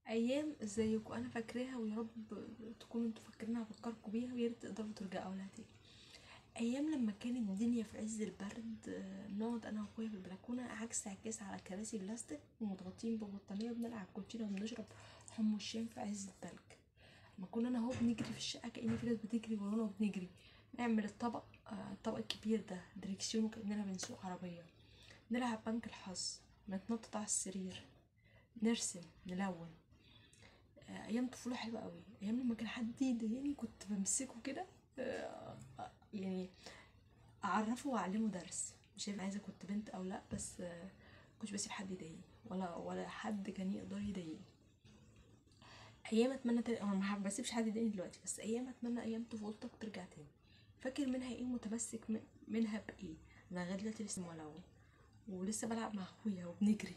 ايام ازيكم انا فاكراها، ويا رب تكونوا انتوا فاكرينها، افكركم بيها ويا ريت تقدروا ترجعوا لها تاني. ايام لما كانت الدنيا في عز البرد، نقعد انا واخويا في البلكونه عكس عكاز على كراسي بلاستيك ومضغوطين ببطانيه وبنلعب كوتشينه وبنشرب حمص الشام في عز التلج. ما كنا انا هو بنجري في الشقة كأن في ناس بتجري ورانا وبنجري نعمل الطبق، الطبق الكبير ده دريكسيون كأننا بنسوق عربيه، نلعب بنك الحظ، نتنطط على السرير، نرسم، نلون. ايام طفولة حلوة قوي. ايام لما كان حد يضايقني كنت بمسكه كده، يعني اعرفه واعلمه درس. مش عايزه كنت بنت او لا، بس كنتش بسيب حد يضايقني ولا حد كان يقدر يضايقني. ايام اتمنى انا ما بسيبش حد يضايقني دلوقتي، بس ايام اتمنى ايام طفولتك ترجع تاني. فاكر منها ايه ومتمسك منها بايه؟ انا لغاية دلوقتي لسه مولعه ولسه بلعب مع اخويا وبنجري.